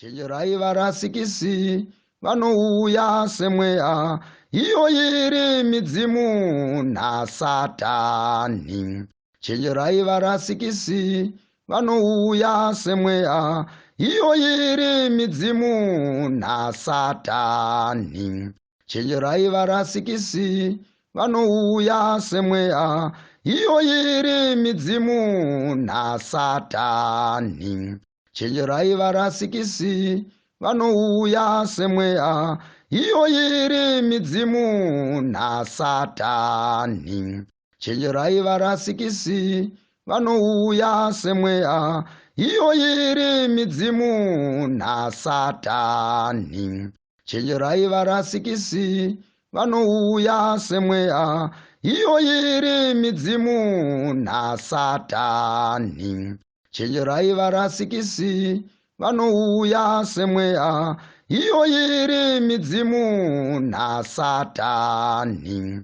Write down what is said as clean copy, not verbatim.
Chenjerai varasikisi vanouya semweya, iyo iri midzimu naSatani. Chenjerai varasikisi vanouya semweya, iyo iri midzimu naSatani. Chenjerai varasikisi vanouya semweya, iyo iri midzimu naSatani. Chenjerai varasikisi vanouya semweya, iyo iri midzimu naSatani. Chenjerai varasikisi vanouya semweya, iyo iri midzimu naSatani. Chenjerai varasikisi vanouya semweya, iyo iri midzimu naSatani. Chenjerai varasikisi vanouya semweya, iyo iri midzimu naSatani.